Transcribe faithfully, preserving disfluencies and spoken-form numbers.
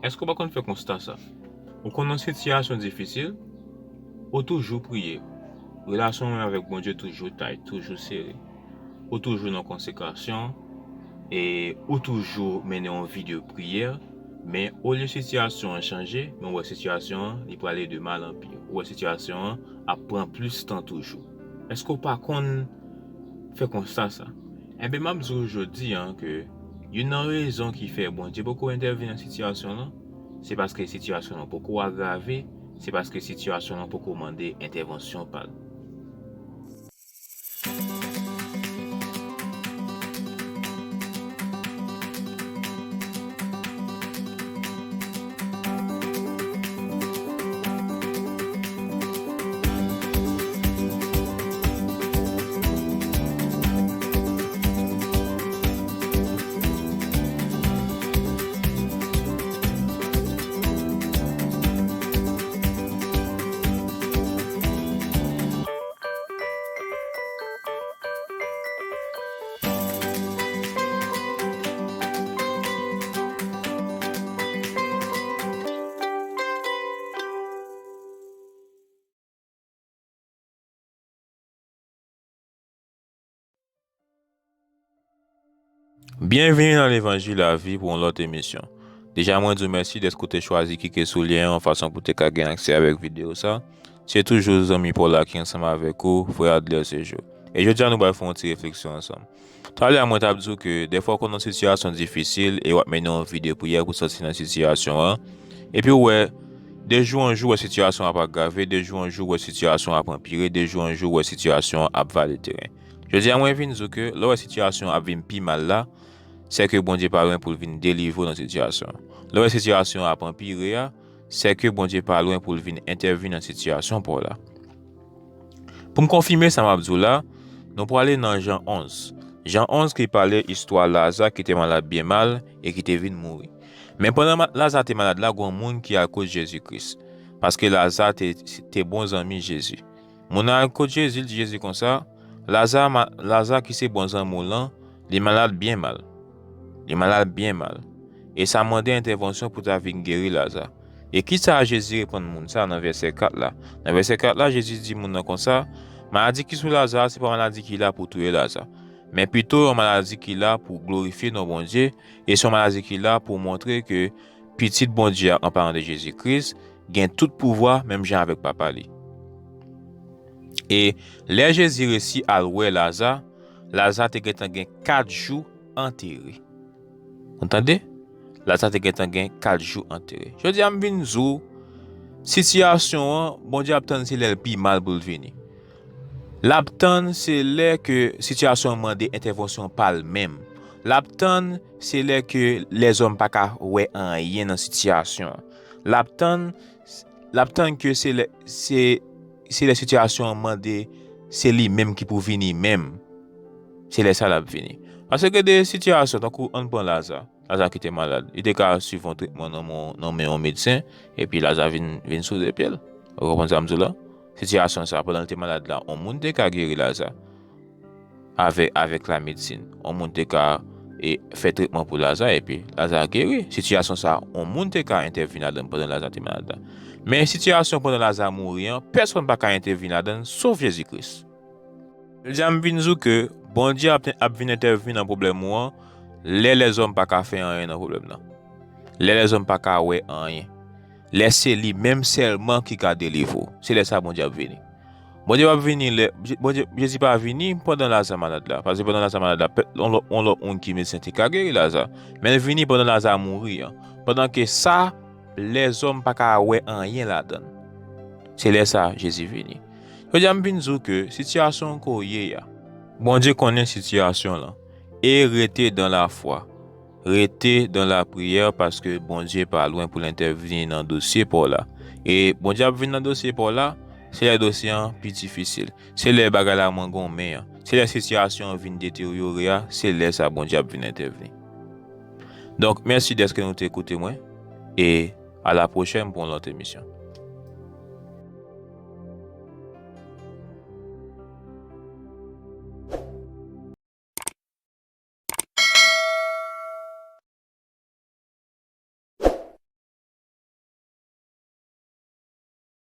Èske w pa konn fè konsta sa? Ou konn nan sitiyasyon difisil, ou toujou priye. Relasyon w avèk Bondye toujou tight, toujou sere. Ou toujou nan konsekrasyon, e ou toujou mennen yon vi de priyè, men olye sitiyasyon an chanje, men ou wè sitiyasyon an, li prale de mal an pi. Ou wè sitiyasyon an ap pran plis tan toujou. Èske w pa konn fè konsta sa? Enben, m ap di w jodi a ke youn nan rezon ki fè Bondye poko entèvni nan sitiyasyon lan, se paske sitiyasyon lan poko agrave, se paske sitiyasyon lan poko mande entèvansyon pa l. Byenvini nan Levanjil Lavi pou yon lòt emisyon. Deja, mwen di w mèsi dèske w te chwazi klike sou lyen an yon fason pou w te ka gen aksè avèk videyo sa. Se toujou zanmi pa w la ki ansanm avèk ou, frè Adler Sejour. E jodi a, nou pral fè yon ti refleksyon ansanm. Talè a, mwen t ap di w ke dèfwa w konn nan sitiyasyon difisil e w ap mennen yon vi de priyè pou w sòti nan sitiyasyon an. Epi w wè, de jou an jou, w wè sitiyasyon an ap agrave, de jou an jou, w wè sitiyasyon an ap anpire, de jou an jou, w wè sitiyasyon an ap vale teren. Jodi a, mwen vin di w ke lè w wè sitiyasyon an ap vin pi mal la, se ke Bondye pa lwen pou l vin delivre w nan sitiyasyon an. Lè w wè sitiyasyon an ap anpire a, se ke Bondye pa lwen pou l vin entèvni nan sitiyasyon pa w la. Pou m konfime sa m ap di w la, nou prale nan Jan onz. Jan onz ki pale istwa Laza ki te malad byen mal e ki te vin mouri. Men pandan ma- Laza te malad la, gen yon moun ki al kot Jezi Kris. Paske Laza te, te bon zanmi Jezi. Moun nan al kot Jezi, l di Jezi konsa, Laza, ma- Laza ki se bon zanmi w lan, li malad byen mal. Li malad byen mal. E sa mande entèvansyon pou ta vin geri Laza. E kisa Jezi reponn moun sa nan vèsè kat la? Nan vèsè kat la, Jezi di moun nan konsa, maladi ki sou Laza, se pa maladi ki la pou touye Laza. Men pito yon maladi ki la pou glorifye non Bondye, e se yon maladi ki la pou montre ke Pitit Bondye a, an palan de Jezi Kris, gen tout pouvwa, menm jan avèk Papa li. E lè Jezi resi al wè Laza, Laza te gentan gen kat jou antere. Ou tande? Laza te gentan gen kat jou antere. Jodi a, m vin di w, sitiyasyon an, Bondye ap tann se lè l pi mal pou l vini. L ap tann se lè ke sitiyasyon an mande entèvansyon pa l menm. L ap tann se lè ke lèzòm pa ka wè anyen nan sitiyasyon an. L ap tann, l ap tann ke se lè, se, se lè sitiyasyon an mande se li menm ki pou vini menm. Se lè sa l ap vini. Paske gen de sitiyasyon, tankou ann pran Laza. Laza ki te malad. Li te ka swiv yon tretman nan men, nan men yon medsen, epi Laza vin, vin sou de pye l. Ou konprann sa m di w la? Sitiyasyon sa, pandan l te malad la, yon moun te ka geri Laza. Avèk, avèk lamedsin. Yon moun te ka, e, fè tretman pou Laza, epi Laza geri. Sitiyasyon sa, yon moun te ka entèvin ladan l pandan Laza te malad la. Men sitiyasyon pandan Laza mouri an, pèsonn pa ka entèvin ladan l, sof Jezi Kris. Jodi a, m vin di w ke Bondye ap, ap vin entèvni nan pwoblèm ou an, lè lèzòm pa ka fè anyen nan pwoblèm nan. Lè lèzòm pa ka wè anyen. Lè se li menm sèlman ki ka delivre w. Se lè sa Bondye ap vini. Bondye p ap vini lè, Bondye, Jezi pa vini pandan Laza malad la. Paske pandan Laza malad la, pè-, yon lòt, yon lòt moun ki medsen te ka geri Laza. Men l vini pandan Laza mouri an. Pandan ke sa, lèzòm pa ka wè anyen ladan l. Se lè sa, Jezi vini. Jodi a, m vin di w ke sitiyasyon ke w ye a, Bondye konnen sitiyasyon lan. E rete dan lafwa. Rete dan lapriyè paske Bondye pa lwen pou l entèvni nan dosye pa w la. E Bondye ap vin nan dosye pa w la, se lè dosye an pi difisil. Se lè bagay la mangonmen an. Se lè sitiyasyon an vin deteryore a, se lè sa Bondye ap vin entèvni. Donk, mèsi dèske nou te koute mwen. E a la pwochèn pou yon lòt emisyon.